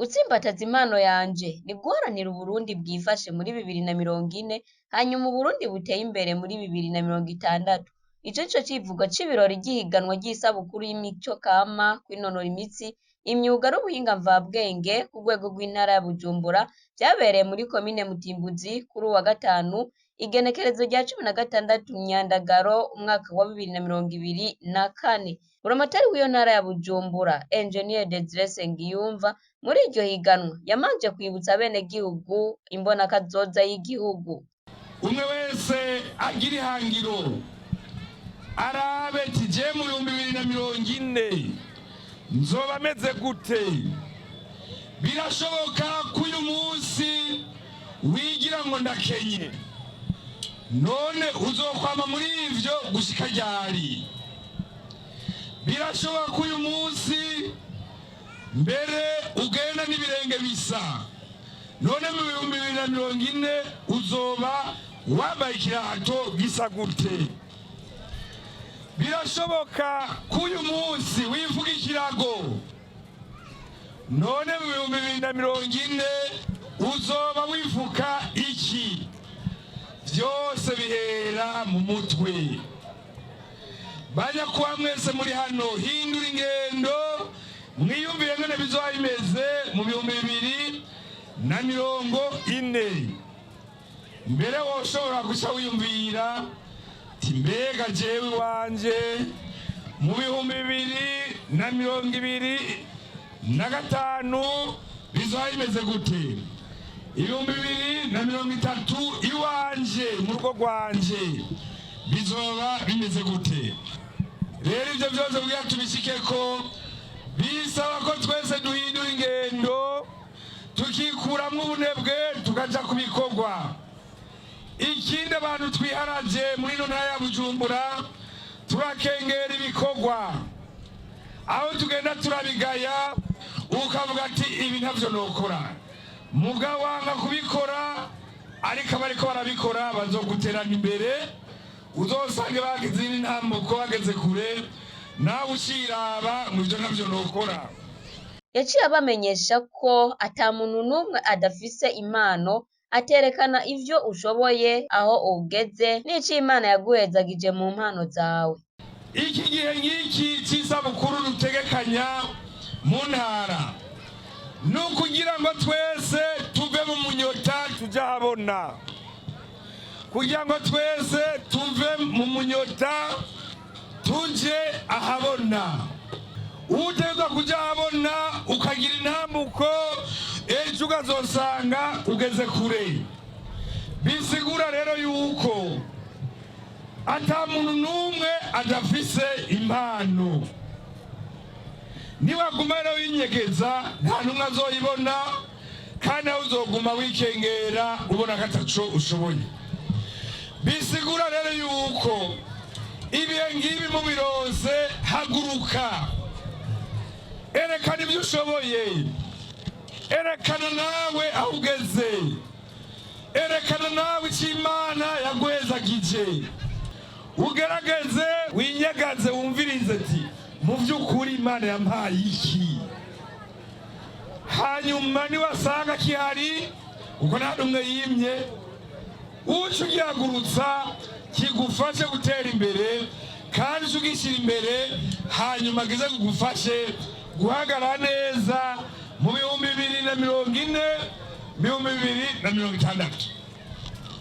Gutsimbataza impano yanje ni guharanira Uburundi bwifashe muri 2040, hanyuma Uburundi buteye imbere muri 2060. Ico nico civugo c'ibirori ry'ihiganwa ry'isabukuru y'imico kama, kwinonora imitsi, imyuga n'ubuhinga mvabwenge ku rwego rw'intara ya Bujumbura, vyabereye muri komine Mutimbuzi kuri uwu wa gatanu, igenekerezo rya 16 Myandagaro, umwaka wa 2024. Buramatari w'iyo ntara ya Bujumbura, Enjeniyeri Desire Nsengiyumva, muri iryo higanwa yamanje kwibutsa abenegihugu imbonakazoza y'igihugu. Umwe wese agira ihangiro, arabe ati: "Je mu 2040 nzoba meze gute?" Birashoboka ko uyu munsi wigira ngo ndakenye. None uzokwama muri ivyo gushika ryari? Birashoboka ko uyu munsi mbere ugenda n'ibirenge bisa. None mu 2040 uzoba wambaye ikirato gisa gute? Birashoboka ko uyu munsi wivuga ikirago. None mu 2040 uzoba wifuka iki? Byose bihera mu mutwe. Banyakuba mwese muri hano, hindura ingendo, mwiyumvire ngene bizoba bimeze mu 2040. Mbere woshobora guca wiyumvira ti: "Mbega jewe iwanje mu 2025 bizoba bimeze gute? 2030 iwanje mu rugo rwanje bizoba bimeze gute?" Rero ibyo byose kugira tubishike ko bisaba ko twese duhindura ingendo, tukikuramwo ubunebwe, tukaja ku bikorwa. Ikindi, abantu twiharaje muri ino ntara ya Bujumbura, turakengera ibikorwa. Aho tugenda turabigaya, ukavuga ati: "Ibi ntavyo nokora." Mugabo wanga kubikora, ariko abariko barabikora bazoguterana imbere, uzosange bagize izindi ntambuko, bageze kure, nawe uciraba ngo: "Ivyo ntavyo nokora." Yaciye abamenyesha ko ata muntu n'umwe adafise impano, aterekana ivyo ushoboye, aho ugeze n'ico Imana yaguhezagije mu mpano zawe. Iki gihe nk'iki cy'isabukuru dutegekanya mu ntara ni ukugira ngo twese tuve mu munyota tujye ahabona, kugira ngo twese tuve mu munyota tuje ahabona. Utegerezwa kuja ahabona, ukagira intambuko, ejo ukazosanga ugeze kure. Bisigura rero yuko ata muntu n'umwe adafise impano. Niwaguma rero winyegeza, nta n'umwe azoyibona, kandi nawe uzoguma wikengera, ubona ko ataco ushoboye. Bisigura rero yuko ibihe ngibi mubironse, haguruka, erekana ibyo ushoboye, erekana nawe aho ugeze, erekana nawe icyo Imana yaguhezagije. Ugerageze winyagaze, wumvirize ati: "Mu by'ukuri Imana yampaye iki?" Hanyuma niwasanga kihari, kuko nta n'umwe yimye, uca ugihagurutsa kigufashe gutera imbere, kandi uca ugishyira imbere, hanyuma kize kugufashe guhagarara neza mu 2040, 2060.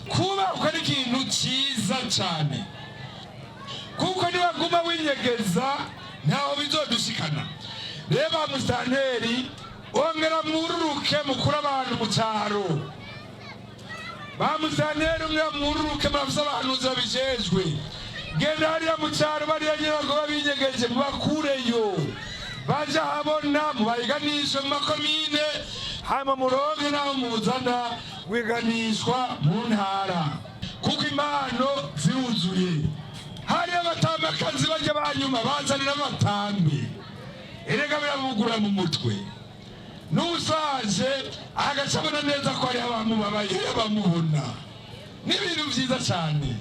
Kubakwa ari ikintu cyiza cyane, kuko niwaguma winyegeza ntaho bizodushikana. Reba musitanteri, ongera mwururuke mukure abantu mu cyaro. Ba musitanteri, umwe mwururuke, murafise abahanuzi babijejwe. Genda hariya mu cyaro, bariya nyene bagoma binyegeje, mubakureyo baje ahabona, mubahiganishe mu makomine, hanyuma muronke n'aho muzana guhiganishwa mu ntara, kuko impano ziruzuye. Hariyo abatambakazi bajya banyuma bazanira amatambi. Erega birabugura mu mutwe, n'usaje agaca abona neza ko hariho abamubabaye, bamubona. Ni ibintu vyiza cyane.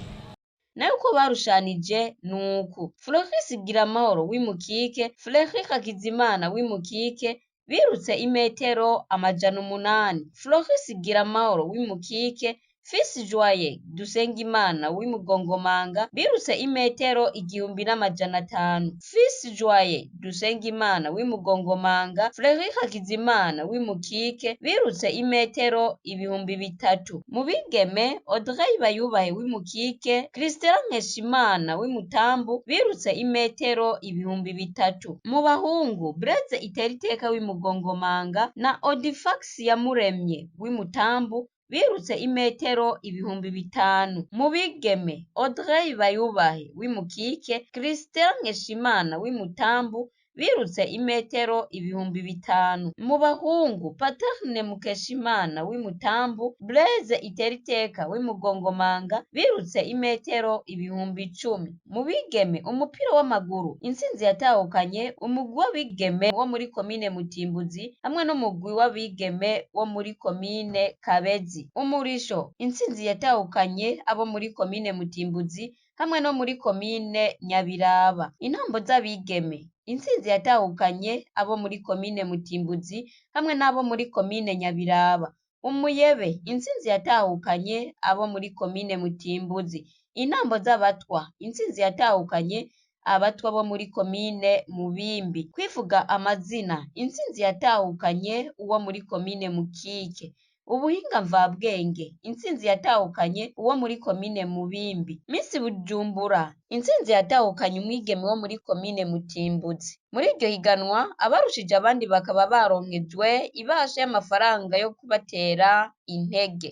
Nayo uko barushanije nuku: Floris Giramahoro w'Imukike, Fleury Hakizimana w'Imukike, birutse imetero 800. Floris Giramahoro w'Imukike, Fils Joye Dusengimana w'Imugongomanga birutse imetero 1500. Fils Joye Dusengimana w'Imugongomanga, Frederic Hakizimana w'Imukike birutse imetero 3000. Mu bigeme, Audrey Bayubahe w'Imukike, Christella Nkeshimana w'Imutambu birutse imetero 3000. Mu bahungu, Blaise Iteriteka w'Imugongomanga na Odifax Yamuremye w'Imutambu birutse imetero 5000. Mu bigeme, Audrey Bayubahe w'Imukike, Christella Nkeshimana w'Imutambu birutse imetero 5000. Mu bahungu, Paterne Mukeshimana w'Imutambu, Blaise Iteriteka w'Imugongomanga birutse imetero 10,000. Mu bigeme, umupira w'amaguru, intsinzi yatahukanye umugwi w'abigeme wo muri komine Mutimbuzi hamwe n'umugwi w'abigeme wo muri komine Kabezi. Umurisho, intsinzi yatahukanye abo muri komine Mutimbuzi hamwe no muri komine Nyabiraba. Intambo z'abigeme, intsinzi yatahukanye abo muri komine Mutimbuzi hamwe n'abo muri komine Nyabiraba. Umuyebe, intsinzi yatahukanye abo muri komine Mutimbuzi. Intambo z'abatwa, intsinzi yatahukanye abatwa bo muri komine Mubimbi. Kwivuga amazina, intsinzi yatahukanye uwo muri komine Mukike. Ubuhinga mvabwenge, intsinzi yatahukanye uwo muri komine Mubimbi. Miss Bujumbura, intsinzi yatahukanye umwigeme wo muri komine Mutimbuzi. Muri iryo higanwa, abarushije abandi bakaba baronkejwe ibahasha y'amafaranga yo kubatera intege.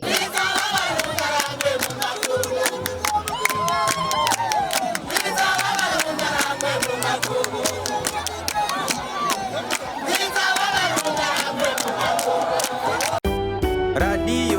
Radiyo